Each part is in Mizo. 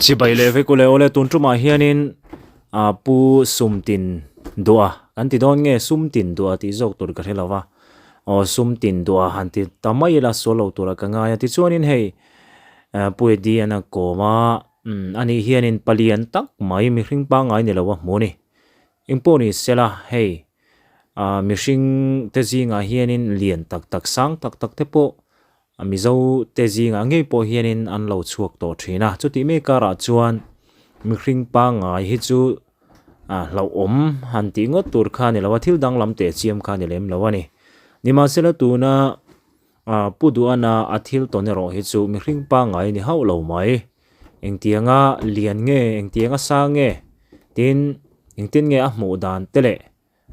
Chibai leh vek ule awle tun tumah hianin ah pu sumtin duah kan ti dawn nge sumtin duah tih zawk tur ka hre lo va aw sumtin duah han ti ta mai ila sual lo tura ka ngai a tichuanin hei ah pu Eddie an a kawm a umm ani hianin palian tak mai mihring pangngai ni lo a hmu a ni engpawh ni sela hei ah mihring te zingah hianin lian tak tak sang tak tak te pawh A Mizo te zingah ngei pawh hianin an lo chhuak tawh thin a, chutih mai karah chuan mihring pangngai hi chu ah hlauhawm han tih ngawt tur kha a ni lo a, thil danglam teh chiam kha a ni lem lo a ni. Nimahsela tuna ah Pu Duhana a thil tawn erawh hi chu mihring pangngai a ni hauh lo mai. Engtianga lian nge, engtianga sang nge, tin engtin nge a hmuh dan te leh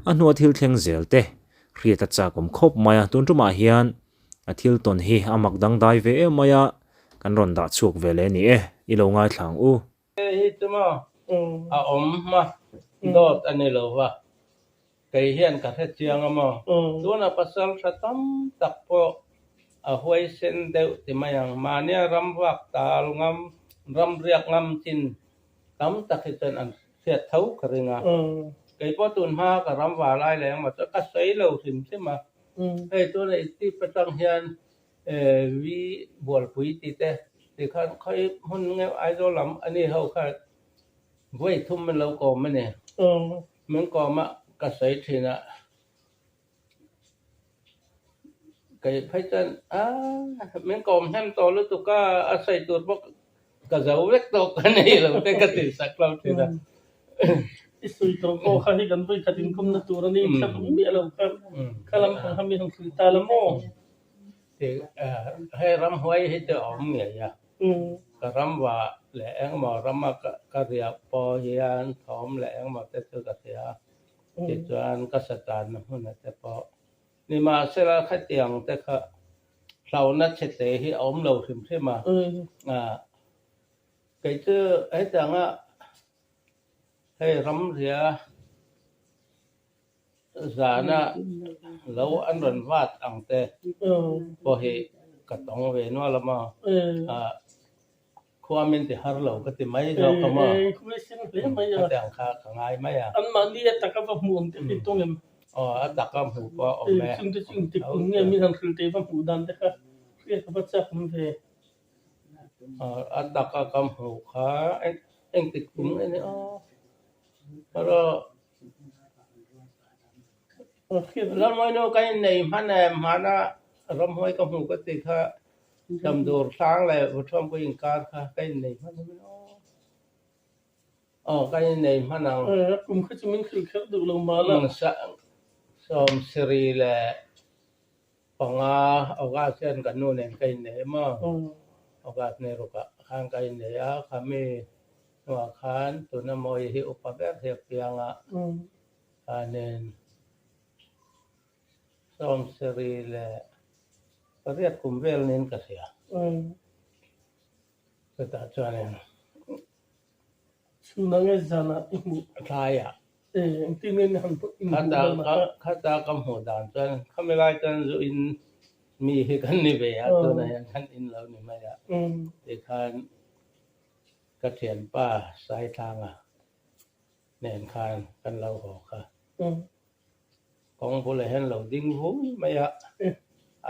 A hnua thil thleng zel te hriat a chak awm khawp mai a, tun tumah hian a thil tawn hi a mak dangdai ve em mai a, kan rawn dah chhuak ve leh a ni e, i lo ngaithla ang u. Hei hi chu maw a awm hma dawt a ni lo va, kei hian ka hre chiang a maw? Tuna pasal tha tam tak pawh a huaisen deuh ti mai ang, mahnia ram vak tal ngam, ram riak ngam chin tam tak hi chuan an hriat tho ka ring a. Kei pawh tun hma ka ram var lai leh engmah chuan ka sawi lo hrim hrim a. Hei tuna i tip atang hian vi bualpui tih te ti khan khawi hmun nge Aizawl lam a ni ho kha vawi thum min lo kawm a ni. Min kawm a ka sawi thin a. Kei phei chuan aaa min kawm hnem tawh lutuk a, a sawi tur bawk ka zo vek tawh ka nei lo te ka ti sak lo thin a. I sawi tawh pawh kha hi kan vawi khat inkawmna tur a ni kha duh miah lo kha, kha lam pang kha mi han hrilh ta la maw? Hei ramhuai hi chu a awm ngei a, ka ramva leh engmaw rama ka riah pawh hian thawm leh engmaw te chu ka hria a. Tichuan ka satanna hmunah te pawh nimahsela khatiang te kha hlauhna chhe te hi a awm lo hrim hrim a. Kei chu hetianga hei ramria zana lo an rawn vat ang te pawh hi ka tawng ve nual a maw. Khua min ti har lo ka ti mai zawk a maw? Khatiang kha ka ngai mai a. Anmahni a taka va hmuh awm te hi tawng em? Aw, a taka hmuh pawh a awm e. Chungte chu engtik kum nge min han hrilh teh va hmuh dan te kha hriat ka va chak awm ve. Aw, a taka ka hmuh kha engtik kum nge ni aw? Erawh Lalmawinu ka innei hman em? Hmana ramhuai ka hmuh ka ti kha Damdur hlang leh Vuthuampui inkar kha ka innei hman em aw? Aw, ka innei hman ang. Kum kha chu min hrilh kher duh lo mah la. 75 August hian ka nu nen ka innei em aw? August ni rukah khan ka innei a, khami hnuah khan tuna mawi hi upa ber hi a piang a, khanin 78 kum vel niin ka hria. Chutah chuanin. Chhun ang e zanah i hmuh. Tlaiah. Engtin nge ni han inhmuh dan a kha? Khata ka hmuh dan chuan khami lai chuan zu in mi hi kan ni ve a, tunah hian kan in lo ni mai a. Tikhan ka thianpa Saithlanga nen khan kan lo haw kha. Kawng bulah hian lo ding vui mai a,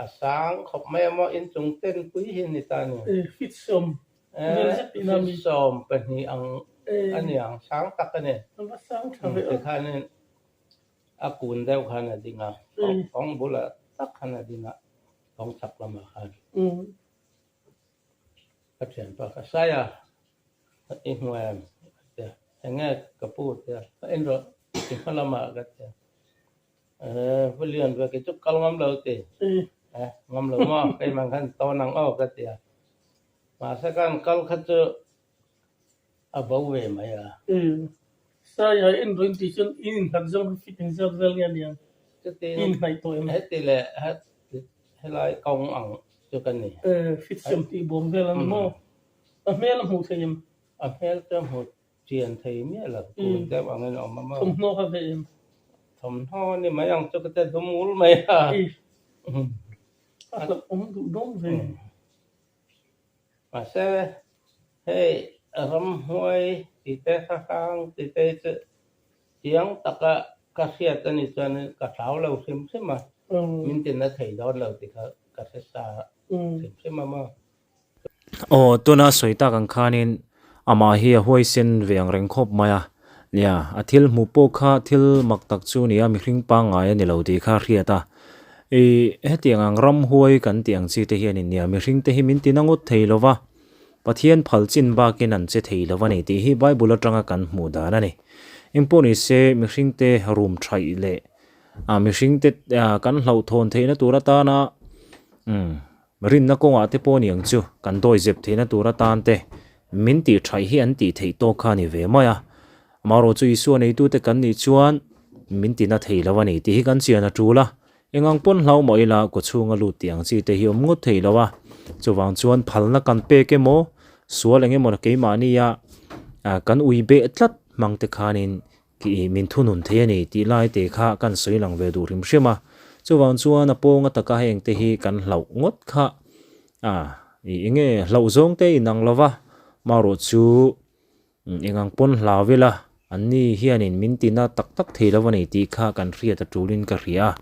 a sang khawp mai a maw inchung ten pui hi a ni ta a ni. Feet sawm vel zet tihna a mi. Feet 12 ang a ni ang, sang tak a ni. A va sang tha ve a. Tikhanin a kun deuh khan a ding a, kawng bulah tak khan a ding a, kawng chhak lamah khan. Ka thianpa kha Saia i hmu em? a ti a, Enge ka pu? a ti a, Ka en rawh i hma lamah ka ti a, Ee Vulian ve kei chu kal ngam lo ti, Eh ngam lo maw keimah khan tawn ang aw ka ti a, mahse khan kal kha chu a bo ve mai a. Saia en rawh in tih chuan in innghat zawng hi fit engzat vel nge aniang? Chutin In hnaih tawh em? Heti leh helai kawng ang chu ka ni. Fit siam tih bawm vel a ni maw? A hmel a hmuh thei em? A hmel chu a hmuh chian thei miah lo, kun deuh angin a awm a maw? Thawmhnaw kha ve em? Thawmhnaw a ni mai ang chu ka ti dum ngul mai a. A hlauhawm duh dawn ve. Mahse hei. Ramhuai tih te, Sahrang tih te hi chu chiang taka ka hriat a nih chuan ka hlau lo hrim hrim a, min tina thei dawn lo tih kha ka hre sa hrim hrim a maw. Aw, tuna sawi tak ang khanin amah hi a huaisen ve ang reng khawp mai a, nia, a thil hmuh pawh kha thil mak tak chu nia, mihring pangngai a ni lo tih kha a hriat a. Ih, hetiang ang ramhuai kan tih ang chi te hianin nia, mihring te hi min tina ngawt thei lo va, Pathian phal chin bakin an che thei lo a ni tih hi Bible atanga kan hmuh dan a ni. Engpawh ni se, mihring te rum thaih leh mihring te kan hlauhthawn theihna tur atana umm Rinna kawngah te pawh niang chu kan dawi zep theihna tur atan te min tih thaih hi an tih theih tawk kha a ni ve mai a. Amaherawh chu Isua neitute kan nih chuan min tina thei lo a ni tih hi kan chian a tul a. Engang pawn hlau mah ila kawchhunga lut tih ang chi te hi awm ngawt thei lo a. Chuvang chuan phalna kan pek emaw sual eng emaw keimahnia kan ui beh tlat hmang te khanin Kih min thunun thei a ni tih lai te kha kan sawi lang ve duh hrim hrim a, chuvang chuan a pawnga taka heng te hi kan hlauh ngawt kha a ih enge hlauh zawng te inang lo va, marawh chu engang pawn hlau ila an ni hianin min tina tak tak thei lo a ni tih kha kan hriat a tulin ka hria a,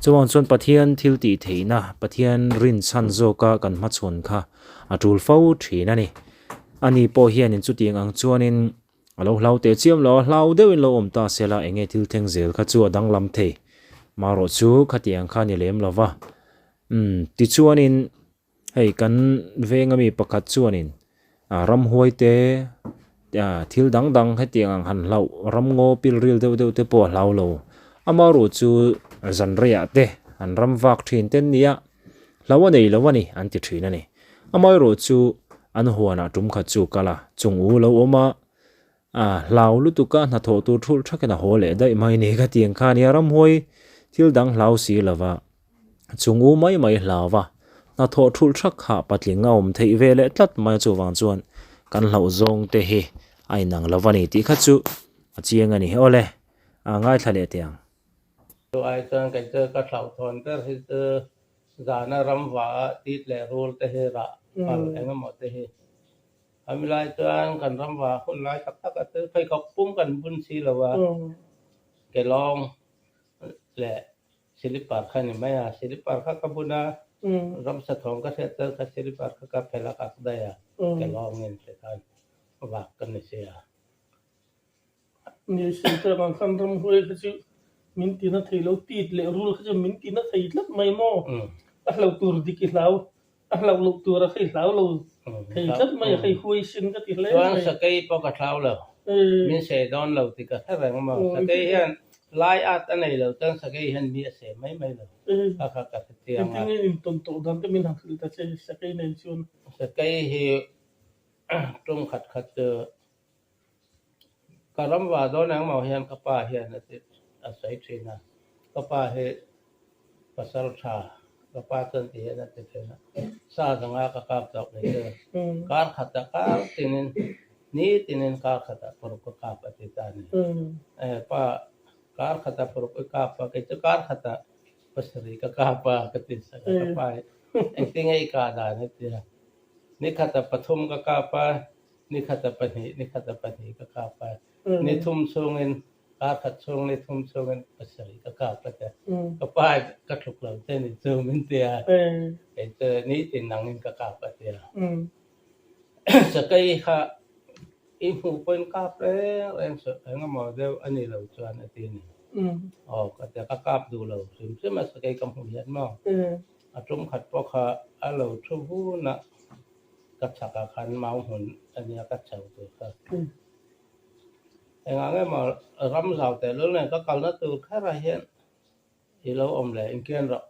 chuvang chuan Pathian thil tih theihna Pathian rinchhan zawka kan hmachhawn kha a tul fo thin a ni. Ani pawh hianin chutiang ang chuanin A lo hlau teh chiam lo a, hlau deuhin lo awm ta se la enge thil thleng zel kha chu a danglam thei. Marawh chu khatiang kha ni lem lo va. Umm, tichuanin hei kan venga mi pakhat chuanin ah ramhuai te ah thil dang dang hetiang ang han hlauh ramngaw pilril deuh deuh te pawh a hlau lo. Amaherawh chu zan reiah te an ram vak thin te an nia, hlau a nei lo a ni an ti thin a ni. Amaherawh chu an huanah tum khat chu kal a, chung u lo awm a, a hlau lutuk a, hnathawh tur thulh thakin a haw leh daih mai ni ka ti ang kha a nia, ramhuai thil dang hlau si lova, chung u mai mai hlau va, hnathawh thulh thak kha patling a awm theih ve leh tlat mai a, chuvang chuan kan hlauh zawng te hi a inang lo a ni tih kha chu a chiang a ni. Awle, a ngaithla leh teh ang. Chu ai chuan kei chu ka thlauhthawn ber hi chu zana ramva ah tit leh rul te hi rah pal eng emaw te hi. Ami lai chuan kan ramva hun lai tak tak a chu pheikhawk pum kan bun si lo a, kelawng leh silipar kha ni mai a, silipar kha ka bun a, ramsa thawng ka hriat chuan ka silipar kha ka phelh a ka ak daih a, kelawngin tikhan vak ka ni si a. Ni Senter ang khan ramhuai kha chu min tina thei lo, tit leh rul kha chu min tina thei tlat mai maw? A hlauh tur dik i hlau, a hlauh loh tur a hei hlau lo thei tlat mai a, hei huaisin ka ti hle mai. Chuan sakei pawh ka hlau lo, min seh dawn lo tih ka hre reng maw? Sakei hian lai at a nei lo chuan sakei hian mi a seh mai mai lo, kha kha ka hre chiang a. Engtin nge intawn tawh dan te min han hrilh ta che sakei nen chuan? Sakei hi tum khat khat chu Ka ram va dawn engmaw hian ka pa hian a ti a sawi thin a, ka pa hi pasal tha ka pa chuan ti hian a ti thin a, sa zanga ka kap tawk ni chu kar khatah kar tinin ni tinin kar khatah paruk ka kap a ti ta a ni. E pa kar khatah paruk i kap a kei chu kar khatah pasarih ka kap a ka ti sak a ka pa hi engtinge i kah dan a ti a, ni khatah pathum ka kap a. Ni khata pahnih, ni khata pahnih ka kap a. Ni thum chhungin, kar khat chhung ni thum chhungin pasarih ka kap a tia. Ka pa ka thluk lo che ni chu min ti a. Kei chu nitin nangin ka kap a tia. Sakei kha i hmuh pawhin kap reng reng suh, engemaw deuh a ni lo chuan a ti a ni. Aw ka tia, ka kap duh lo hrim hrim a sakei ka hmuh hian maw. A tum khat pawh kha a lo thu vun a. Ka chhakah khan mau hmun a nia ka chho tur kha. Engah nge maw ram zau teh lul nen ka kalna tur kherah hian i lo awm leh inkian rawh,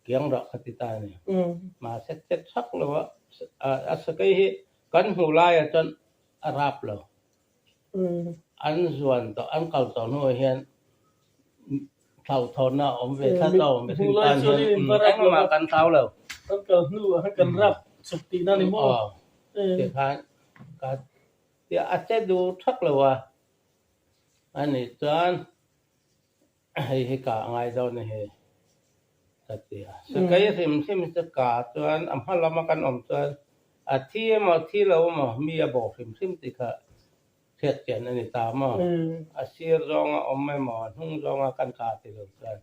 kiang rawh ka ti ta a ni. Mahse che chhak lo a, a sakei hi kan hmuh laiah chuan a rap lo. An zuan tawh, an kal tawh hnuah hian thlauhthawnna a awm ve tlat lo, mihring tan hian engmah kan hlau lo. An kal hnuah khan kan rap chawp tihna a ni maw? Aw, tikhan ka a che duh thak lo a, ani chuan Hei hi ka ngai dawn a hi ka ti a. Sakei hrim hrim chu ka chuan a hma lama kan awm chuan A thi emaw thi lo emaw mi a bawh hrim hrim tih kha hriat chian a ni ta maw? A sir zawnga awm emaw a hnung zawnga kan kah ti lo chuan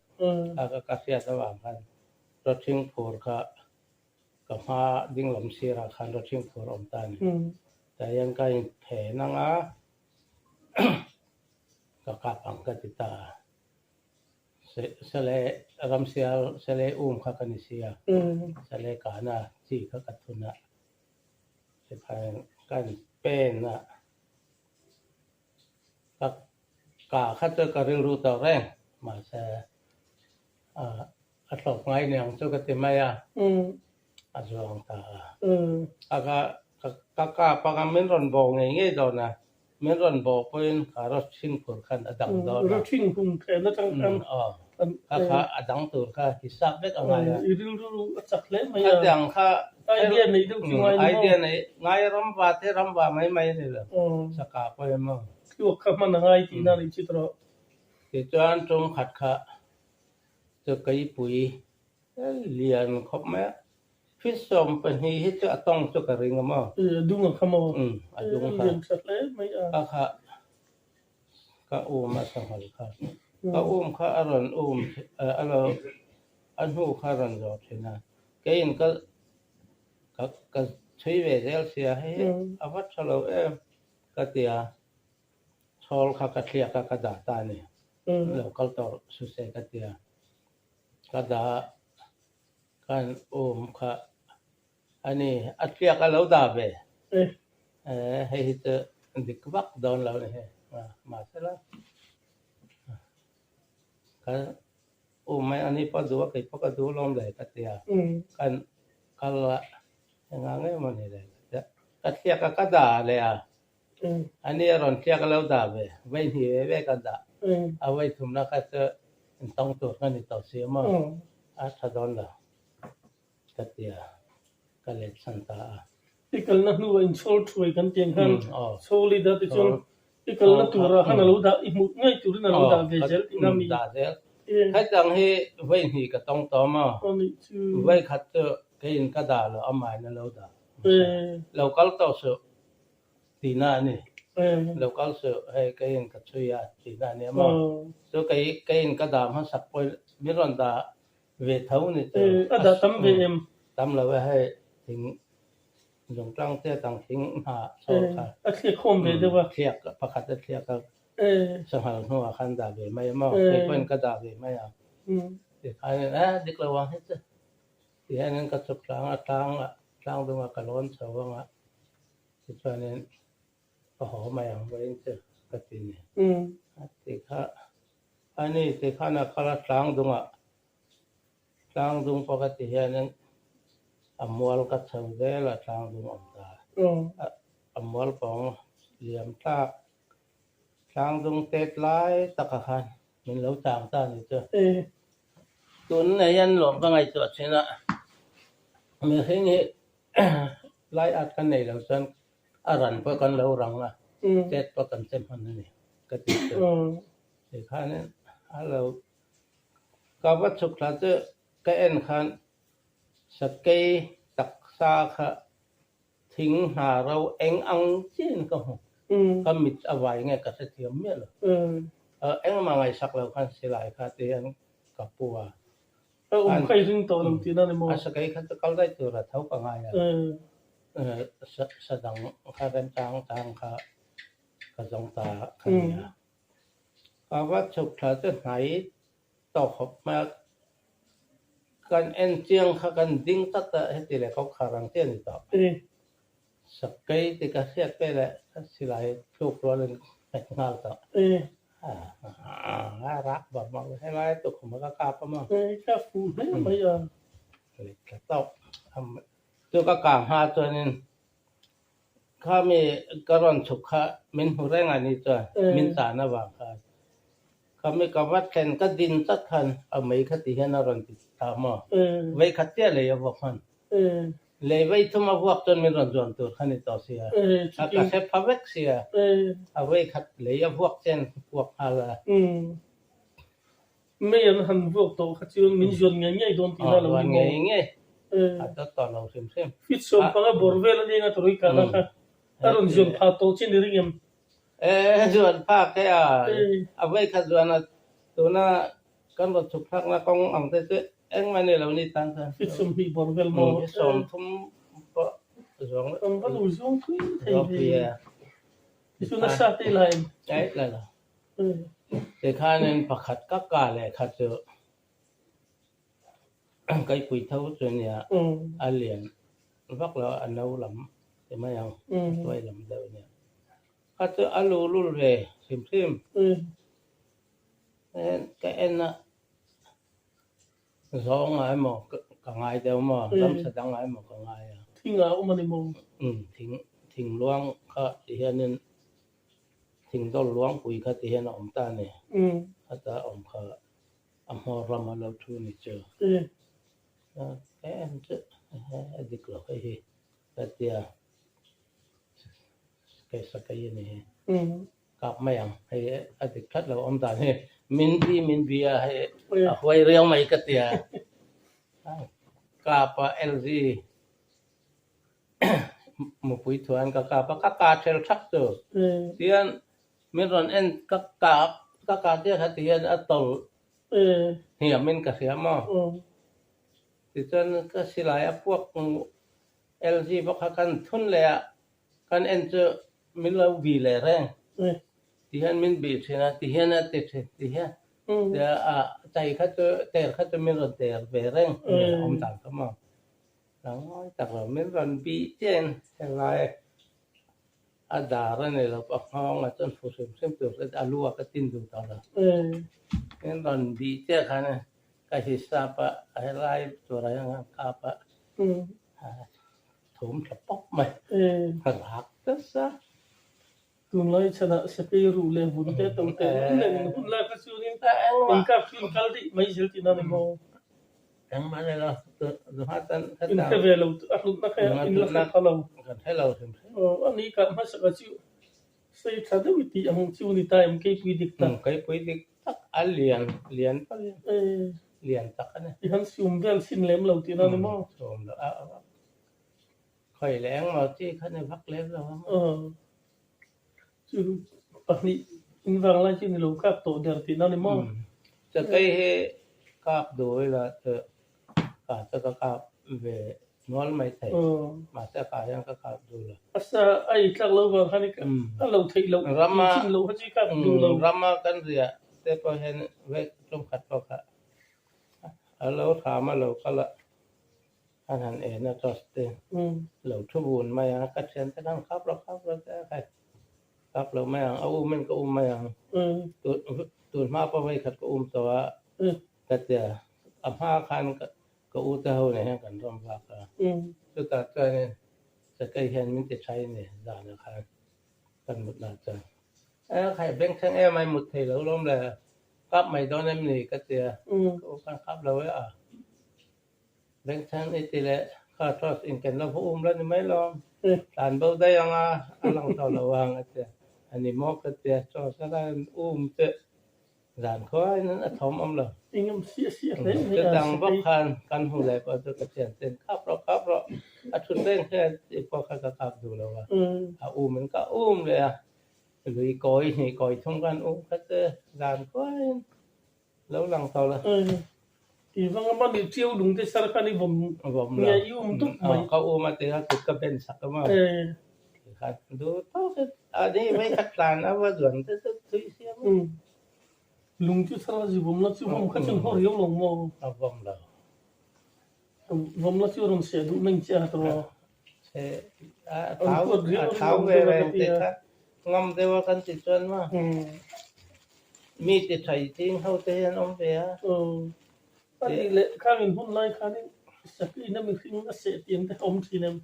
kha ka ka hriat avang khan rawthing phur kha ka hma ding lam sirah khan rawthing phur awm ta a ni. Tah hian ka inphen ang a, ka kap ang ka ti ta a. Sale ramsial sale um kha ka ni si a, sale kahna chi kha ka thun a, tikhan ka pen a, ka kah kha chu ka rilru tawh reng mahse a hlawk ngai niang chu ka ti mai a, a zuang ta a. A ka ka kap anga min rawn bawh ngei ngei dawn a, min rawn bawh pawhin kha rawthing phur khan a dang dawn a. Rawthing hum thlen atang khan kha kha a dang tur kha hisap vek a ngai a. I rilru a chak hle mai a. Khatiang kha idea neih deuh chu ngai ni maw? Idea neih ngai ram va te ram va mai mai a ni lo. Saka pawh emaw. Thluak kha hman a ngai tihna a nih chu tawh. Tichuan tum khat kha chu keipui Lian khawp mai a, feet 12 hi chu a tawng chu ka ring a maw? A dung a kha maw? Umm, a dung kha. Lian tha hle mai a. Ka kha, ka um a sanghal kha. Ka um kha a rawn um, a lo, a hnu kha a rawn zawh thin a. Keiin ka, ka, ka chhui ve zel sia, hei hi a va tha lo em ka ti a. Chhawl kha ka thliak a, ka dah ta a ni. Lo kal tawh su se ka ti a. Ka dah khan um kha a ni, a tliak a lo dah ve. Hei hi chu dik vak dawn lo a ni hei, mahsela ka um mai a ni pawh a duh a, kei pawh ka duh lawm le ka ti a, kan kal a engah nge maw ni le ka ti a, ka tliak a ka dah leh a. A ni a rawn tliak a lo dah ve, vei hnih ve ve ka dah. A vei thumna kha chu intawng tur ka ni tawh si a maw? A tha dawn lo ka ti a, ka let chhan ta a. I kalna hnuah inchhawl thuai kan tih ang khan chhawl i dah tichuan i kalna turah khan a lo dah, i hmuh ngei turin a lo dah ve zel tihna mi? Dah zel. Hetiang hi vei hnih ka tawng tawh a maw? Vei khat chu keiin ka dah lo, amahin a lo dah. Lo kal tawh suh. Tihna a ni. Lo kal suh, hei keiin ka chhui a tihna a ni a maw? Chu kei keiin ka dah hmasak pawh min rawn dah ve tho ni chu. A dah tam ve em? Tam lo e, hei thing zungtlang te tang thing hna chhawr kha. A thliak khawm ve deuh a. Thliak pakhat a thliak a, sanghal hnuah khan dah ve mai a maw? Kei pawhin ka dah ve mai a. Tikhanin a dik lo ang hi chu. Tihianin ka chhuk tlang a, tlang ah tlang dungah ka lawn chho ang a. Tichuanin ka haw mai ang vawiin chu ka ti ni. A ti kha, a ni ti khan a kal a tlang dungah, tlang dung pawh ka ti hianin a mual ka chho zel a tlang dung awm ta. A mual pawng liam tlak tlang dung tet lai takah khan min lo chang ta ni chu. Tun nei hian lawm ka ngaihtuah thin a, mihring hi Lai at kan nei lo chuan a ran pawh kan lo rang a, chet pawh kan che hman a ni ka ti chu. Tikhanin a lo ka va chhuk thla chu ka en khan sakei taksa kha thing hna ro eng ang chiin ka hmu. Ka mit a vai nge ka hrethiam miah lo. Engmah ngaihsak lo khan silai kha tihian ka pu a. A um kha i ring tawh lo tihna ni maw? A sakei kha chu kal daih tur a tho ka ngai a. Sa dang kha remchang chang kha ka zawng ta kha ni a. Ka va chhuk thla chu hnai tawh khawp mai a. Kan en chiang kha kan ding tlat a, heti leh kawngkhar ang chiah a ni tawh. Sakei ti ka hriat ve leh ka silai thluk rualin ka nghet nghal tawh. A rak bar mak lo helai tukhum a ka kap a maw. Ka fuh hle mai a. Let tla tawk. Chu ka kah hma chuanin khami ka rawn chhuk kha min hmu reng a ni chuan min tan avang khan khami ka va thlen ka din tlat khan a mei kha ti hian a rawn ti ta maw. Vei khat chiah lei a vuak hman. Lei vei thum a vuak chuan min rawn zuan tur kha ni tawh sia. A ka hre pha vek sia. A vei khat lei a vuak chen vuak nghal a. Mei an han vuak tawh kha chuan min zuan ngei ngei dawn tihna lo ni maw? Zuan ngei ngei. A dawt tawh lo hrim hrim. Feet 15 bawr vel a nia tawrh i kahna kha a rawn zuan phah tawh chin i ring em? E zuan phak he a, a vei khat zuan a tuna kan rawn chhuk thlakna kawng ang te chu engmah ni lo ni tan chuan. Feet 20 bawr vel maw? Feet 30 pawh zuang. Kan va lo zuang thui thei ve. Tichuan a sa te i la em? Aih la lo. Tikhanin pakhat ka ka leh kha chu Kaipui tho chu ania a lian vak lo a no lam ti mai ang a tuai lam deuh ania. Kha chu a luhlul ve hrim hrim. Ka en a zawng ah emaw ka ngai deuh maw ramsa dang ah emaw ka ngai a. Thing ah a awm a ni maw? Thing thing luang kha ti hianin thing dawr luangpui kha ti hian a awm ta a ni. Khata awm kha A hmawr rama lo thu ni chu. Ka en chu a dik lo hei hi ka tia keisa ka i ni hi kap mai ang hei a dik that lo awm dan hi min bi min bi a hei a huai riau mai ka tia kap a LG mupui thuan ka kap a ka ka thel thak chu tian Min rawn en ka kap ka kap chiah kha ti hian a tawlh hniam in ka hria maw? Tichuan ka silai a puak LG bawk kha kan thun leh a, kan en chu min lo bih leh reng. Ti hian min bih thin a, ti hian a ti thin ti hian a chai kha chu ter kha chu min rawn ter ve reng awm dan kha maw? Langawi tak lo min rawn bih chiah in helai A dar a nei lo a nghawng a chuan fu hrim hrim tur kha a lu ah ka tin duh tawh lo. Min rawn bih chiah khan ka hisap a, a helai turah hian ka kap a, thum tha pawp mai, ka rak nasa. Tunlai chhanah sakei ruh leh vun te to teh lul leh in hun lai kha chuanin inkap chu in kal daih mai zel tihna a ni maw? Engmah a nei lo, duha chuan In hre ve lo, a hlutna kha in la hre pha lo. Kan hre lo hrim hrim. Aw, a ni kah hmasaka chu sei tha deuh i tih ang chu ni ta em, keipui dik tak. Keipui dik tak, a lian, lian tak a ni, lian tak a ni. I han sum vel chhin lem lo tihna a ni maw? Sum lo, a khawi leh engmaw chi kha ni vak lem lo ang. Aw, Chu pahnih in vang lai chu ni lo kak tawh der tihna ni maw? Chakei hi kak duh ila chu ka chu ka kap ve nual mai thei. Mahse a kah hian ka kap duh lo. A sa a ei tlak lo vang khan a lo theih loh tih chin loh kha chu i kap duh lo. Rama kan riah te pawh hian vek tumkhat pawh kha a lo hram a lo kal a. An han en a trust te lo thu vun mai a, ka thian te khan khap lo khap lo te a khai khap lo mai ang, a um in ka um mai ang, tun hma pawh vei khat ka um tawh a ka tia, a hma khan ka u te ho nen hian kan rawm vak a, chutah chuanin sakei hian min ti tha in ni zan ah khan kan mut lah chuan e khai bengchheng em ai mut thei lo lawm le kap mai dawn em ni ka tia, ka u khan khap lo e a. Bengchheng i ti leh kha torch in ken lo va um la ni mai lo. Tlan bo daih ang a, a lang tawh lo ang a tia. A ni maw ka tia, torch a rawn um che zan khuaiin a thawm awm lo. Engem siah siah hle mai a Chutang bawk khan kan hmu leh pawh chu ka thian ten kap rawh kap rawh a thut reng hian tih pawh kha ka kap duh lo a. A um in ka um leh a, lui kawi hnih kawi thum khan um kha che zan khuaiin Lo lang tawh la. Ti vang a mani chiu lung te sar khan i vawm nge i um dup mai. Ka um a ti a kut ka ben sak a maw. Khat duh tawk in a ni mai khat tlan a va zuan te chu thui siam a. Lung chu sar a zi vawm la chu vawm kha chu haw riau lo maw. A vawm lo. Vawm la chu rawn seh duh mai che a tawh. A thau a thau ve reng tih kha ngam deuh a kan ti chuan maw. Mi ti thai ching ho te hian awm ve a. A nih leh khang in hun lai khanin Sakina mihring a seh tiang te kha awm thin em?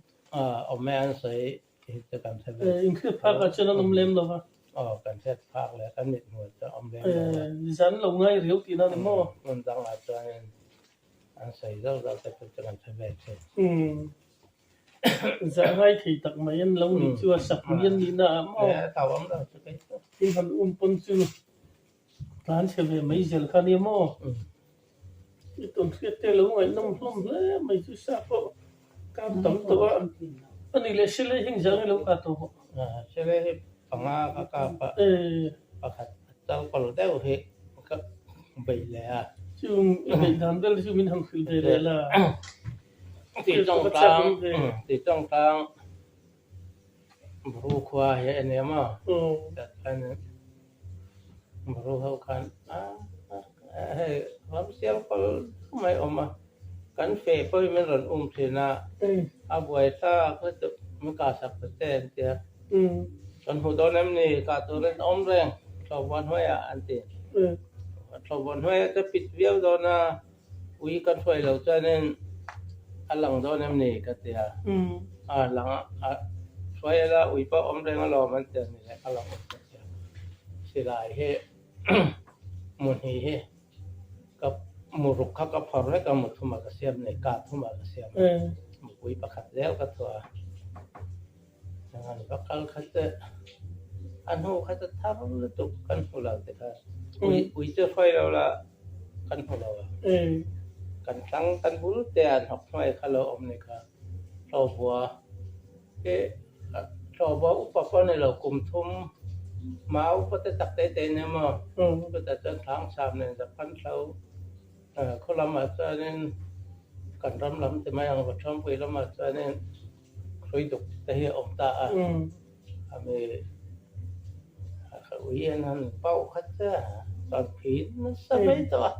Awm e an sawi hi chu kan hre ve. Inhriat phak ah chuan an awm lem lo va. Aw kan hriat phak leh kan mit hmuh chu awm lem lo va. Zan lo ngai riau tihna a ni maw? Hmun dangah chuanin an sawi zauh zauh te pawh chu kan hre ve thin. Zah ngai thei tak mai an lo nih chu a sapui an nihna ah maw? Tin han um pawn chu tlan chhe ve mai zel kha nia maw? I tawn hriat te lo ngaihnawm hlawm hle mai chu sa pawh kap tam tawh a, a nih leh Sele hi engzah nge lo kah tawh bawk? Sele hi panga ka kap a, pakhat a chal kawlh deuh hi ka beih leh a. Chung i beih dan vel chu min han hrilh ve leh la. Tih tawngtlang, tih tawngtlang Bru khua hi a nia maw? Tah khan Bru ho khan hei ram sial kawlh mai a awm a, kan feh pawhin min rawn um thin a, a buai thlak lutuk min kah sak ta che an ti a, kan hmuh dawn em ni kah turin a awm reng thlawhbuan hnuaiah an ti, thlawhbuan hnuaiah chu pit viau dawn a. Ui ka hruai lo chuanin a lang dawn em ni ka ti a, a lang a hruai ila ui pawh awm reng alawm an ti a ni leh ka lang awm ka ti a, silai hi mu hnih hi ka mu ruk kha ka phawrh vek a mu thumah ka siam nei kah thumah ka siam a, mupui pakhat zel ka thuah a. An va kal kha che a hnu kha chu thar lutuk kan hmu lo ti kha ui ui chu hruai lo la kan hmu lo a kan tlang kan bul te ah hnawk hnuai kha lo awm ni kha hlawhbua hi hlawhbua upa pawh ni lo kum thum mau upa te tak te te nia maw chutah chuan thlang cham nen zak kan hlo khaw lamah chuanin kan ram lam ti mai ang Vaṭhuampui lamah chuanin. Hrui duk te hi a awm ta a, a mi ui an han pau khat che a, chuan phi nasa mai tawh a,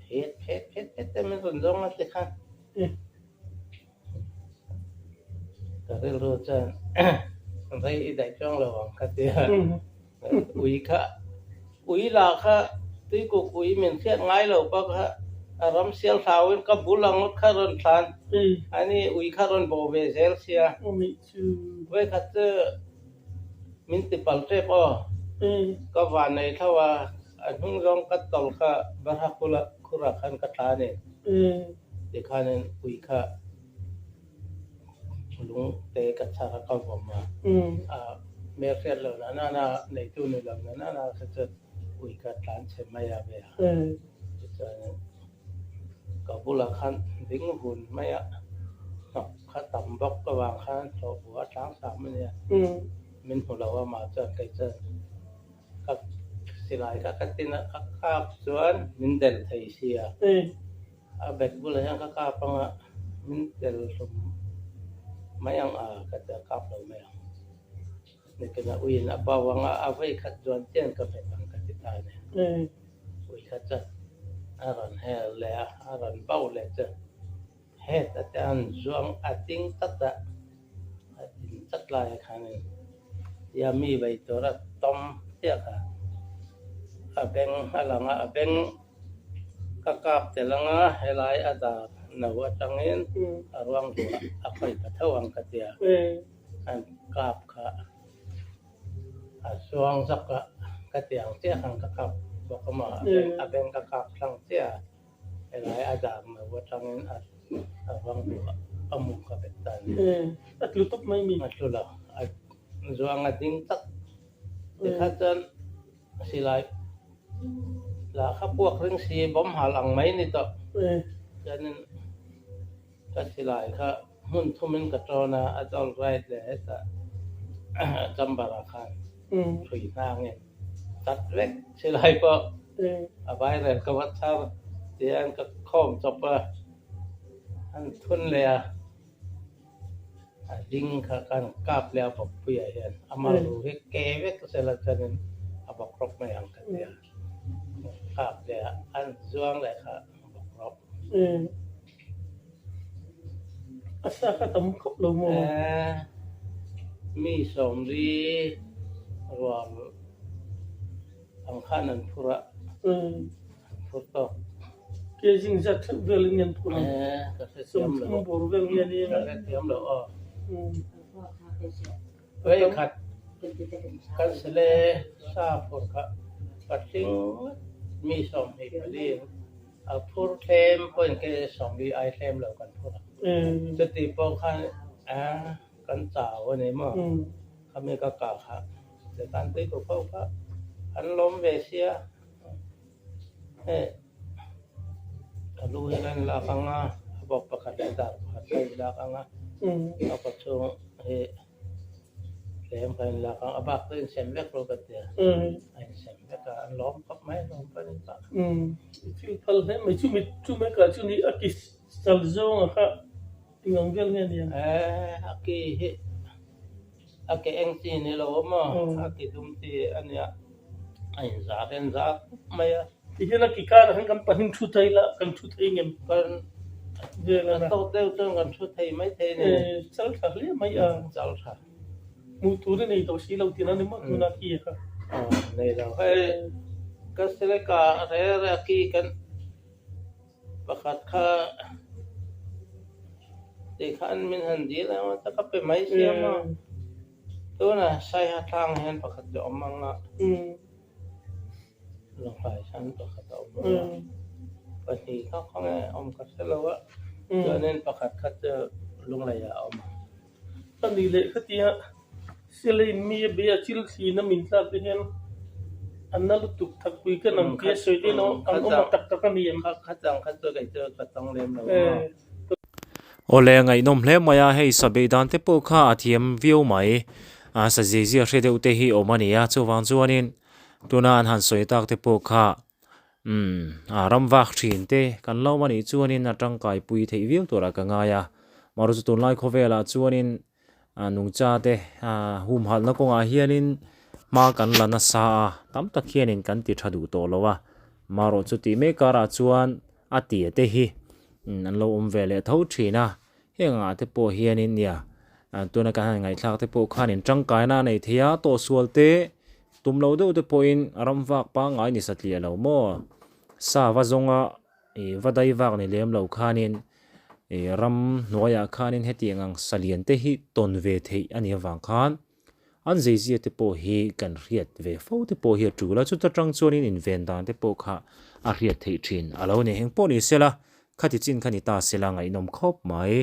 phet phet phet phet te min rawn zawng a ti khan ka rilru chuan rei i daih chuang lo ang ka ti a, ui kha Ui lah kha tuikuk ui min hriat ngai lo pawh kha a ram sial hlauin ka bul ang ngawt kha rawn thlan a ni, ui kha rawn bawh ve zel sia. Vawikhat chu min ti pal tep aw, ka van nei thlauh a, a hnung zawng ka tawlh kha Barha khurah khan ka thla a ni, tikhanin ui kha Lung te ka chhar a ka vawm a, a hmel hriat lo na nana neitu ni lo na nana kha chu ui ka tlan chhe mai a ve a. Tichuan ka bulah khan ding vun mai a, hnawk kha tam bawk avang khan hlawh buh a tlang sam a nia, min hmu lo a mah chuan kei chuan ka silai kha ka tin a, ka kap chuan min delh thei sia. A bag bulah hian ka kap anga min tel hlawm mai ang a ka ti a kap lo mai ang. Nikin a uiin a bau anga a vei khat zuan chian ka hmet ang ka ti ta a ni. Ui kha chuan a rawn hel leh a, a rawn bau leh chuan het a ti a an zuang a ding tlat a, a din tlat lai ah khanin tia mi vei tura tawm chiah kha a beng a lang a, a beng Ka kap tel anga helai a dar no atangin a ruang buah a khawih ta tho ang ka tia. An kap kha a zuang zak a, ka ti ang chiah khan ka kap bawk a maw, a beng ka kap thlang chiah a, helai a dar no atangin a ruang buah a mu ka bet ta a ni. A tlu tawp mai mi? A tlu lo, a zuang a ding tak. Tikha chuan Silai lah kha puak ring si bawm hal ang mai ni tawh. Chuanin ka silai kha hmun thumin ka tawn a, a dawlh right leh hetah chamber ah khan hrui hnangin chat vek silai pawh a viral ka va chhar tihian ka khawm chawp a, an thun leh a. A ding kha khan kap leh a bawkpuiah hian a mal ru hi ke vek sela chuanin a bawk rawp mai ang ka ti a, kap leh a an zuang leh kha a bawk rawp. A sa kha tam khawp lo maw? Mi sawmli rual ang khan an phur a, an phur tawk. Ke zing zat theuh vel in an phur ang. Ka hrethiam lo. Sawmthum bawr vel nge ni Ka hrethiam lo aw. Vei khat kan sele sa phur kha patling mi 24 in a phur thlem pawhin ke 40 ai thlem lo kan phur a. Chuti pawh khan kan chau a ni maw? Khami ka kah kha Setan tui ko kho kha an lawm ve sia. Hei a lu hi ka inlak ang a, a bawk pakhat leh dar pakhat ka inlak ang a, a kaw chhung hi tlem ka inlak ang a bak chu insem vek rawh ka ti a, a insem vek a, an lawm khawp mai lawm pawh an inpah. I thil phal hle mai, chumi chumekah chu ni a ki sal zawnga kha eng ang vel nge nia? A ki hi A ke eng chi ni lo a maw? A ke dum chi a nia, a inzar en zar khawp mai a. Tihian a ki karah hian kan pahnih thu thei la, kan thu thei ngem? Kan a tawk deuh chuan kan thu thei mai thei a ni. Chal tha hle mai a. Chal tha. Hmuh tur i nei tawh si lo tihna ni maw tuna ki kha? Aw nei lo. Hei ka seleka rere a ki kan. Pakhat kha tih khan min han dil ang a, ta ka pe mai si a maw. Tunah Saiha tlang hian pakhat chu a awm ang a, Lawngtlai hian pakhat a awm ang a, pahnih kha khawnge awm ka hre lo a, chuanin pakhat kha chu Lungleiah a awm ang. A nih leh khatia Selain mi a bei a chil thlin a min tlak te hian a na lutuk thakpui ka nang tia sawi te ilo an awm a tak tak a ni em? Khatang kha chu kei chu ka tawng lem lo a. Awle ngaihnawm hle mai a, hei sa beih dan te pawh kha a thiam viau mai, a sa zia zia hre deuh te hi awm a ni a, chuvang chuanin tuna an han sawi tak te pawh kha Umm, a ram vak thin te kan lo a nih chuanin a tangkai pui theih viau turah ka ngai a. Mahro chu tunlai khawvelah chuanin nungcha te humhalhna kawngah hianin hma kan la nasa a, tam tak hianin kan ti tha duh tawh lo a. Mahro chu tih mek karah chuan a tia te hi an lo awm ve leh tho thin a. Heng angah te pawh hianin nia tuna kan han ngaihthlak te pawh khanin tangkaina a nei thei a, tawhsual te tum lo deuh te pawhin ram vak pangngai ni satliah lo maw? Sa va zawnga ih va dai vak ni lem lo khanin ih ram hnuaiah khanin hetiang ang salian te hi tawn ve theih a nih avang khan an zeizia te pawh hi kan hriat ve fo te pawh hi a tul a, chuta tang chuanin inven dan te pawh kha a hriat theih thin a lo ni. Engpawh ni sela, khati chin kha ni ta sela ngaihnawm khawp mai.